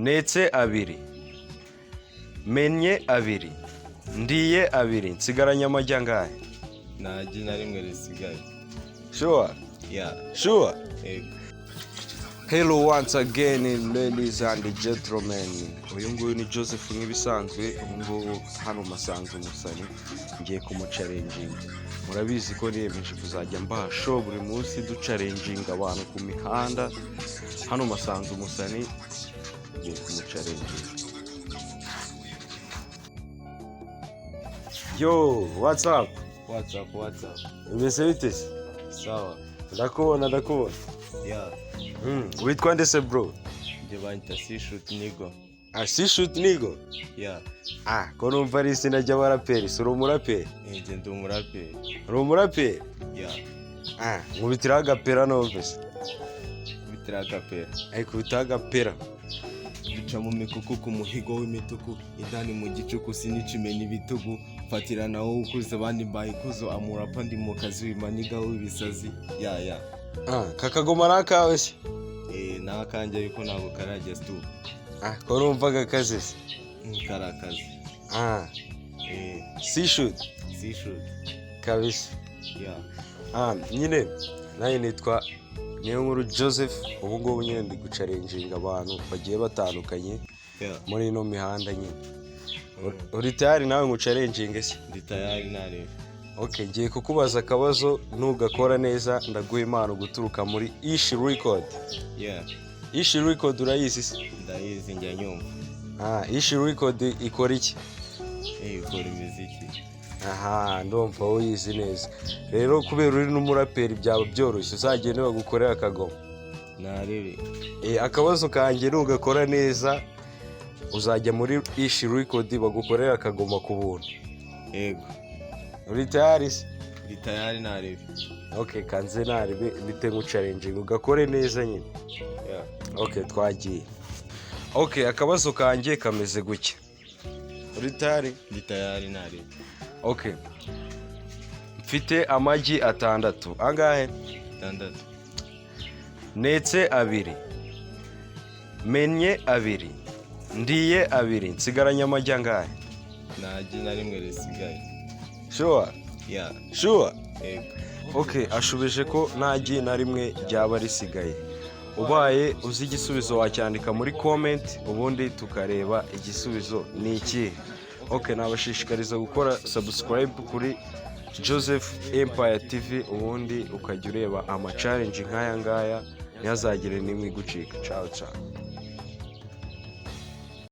Ntetse abiri, mennye abiri, ndiye abiri, nsigaranye amagi angahe? Nta gi na rimwe risigaye. Sure? Yeah. Sure? Yego. Hello once again, ladies and gentlemen. Uyu nguyu ni Joseph nk'ibisanzwe. Ubu ngubu hano masanze umusani, ngiye kumuchallenginga. Murabizi ko niyemeje kuzajya mbaha show buri munsi, duchallenginga abantu ku mihanda. Hano masanze umusani, ngiye kumuchallenginga. Yo, what's up? What's up, what's up? Bimeze bite se? Sawa. Ndakubona, ndakubona. Yeah. Witwa nde se, bro? Njye banyita C-Shoot Nigo. Ah, C-Shoot Nigo? Yeah. Ah, ko numva ari izina ry'abaraperi, si uri umuraperi? Njye ndi umuraperi. Uri umuraperi? Yeah. Ah, nkubitiraho agapera numve se. Bitira agapera. Ay, kubitaho agapera. Duca mu mikuku ku muhigo w'imituku, indani mu gicuku sinicimena ibitugu, mfatira nawo ukuze abandi mbaye ikuzo, amurapa ndi mu kazi wimaniga w'ibisazi. Yeah. Ah, kakagoma ni akawe se? Eh, ni akanjye ariko ntabwo karajya stu. Ah, ko numva gakaze se? Kari akazi. Ah, Eh, C-Shoot. C-Shoot. Kabisa. Yeah. Ah, nyine nanjye nitwa Niyonkuru Joseph. Ubu ngubu nyine ndi guchallenginga abantu bagiye batandukanye muri ino mihanda nyine. Uri tayari nawe ngo uchallenginge se? Ndi tayari, narebe. Okay, ngiye kukubaza akabazo, nugakora neza ndaguha impano guturuka muri Ishi Record. Ishi Record urayizi se? Ndayizi, njya nyumva. Ah, Ishi Record ikora iki? Eh, ikora imiziki. Aha, ndumva uyizi neza. Rero kubera uri n'umuraperi byaba byoroshye, uzagende bagukorera akagoma. Narebe. Eh, akabazo kanjye nugakora neza uzajya muri Ishi Record bagukorera akagoma ku buntu. Yego. Uri tayari se? Ndi tayari, narebe. Okay, kanze narebe bite nguchallenging ugakore neza nyine. Yeah. Okay, twagiye. Okay, akabazo kanjye kameze gutya. Uri tayari? Ndi tayari, narebe. Okay. Mfite amagi atandatu. Angahe? 6. Ntetse abiri, mennye abiri, ndiye abiri, nsigaranye amagi angahe? Nta gi na rimwe risigaye. Sure? Yeah. Sure? Yego. Okay, ashubije ko nta gi na rimwe ryaba risigaye. Ubaye uzi igisubizo wacyandika muri comment, ubundi tukareba igisubizo ni ikihe. Okay, nabashishikariza gukora subscribe kuri Joseph Empire TV, ubundi ukajya ureba ama challenge nk'aya ngaya, ntihazagire n'imwe igucika. Ciao ciao.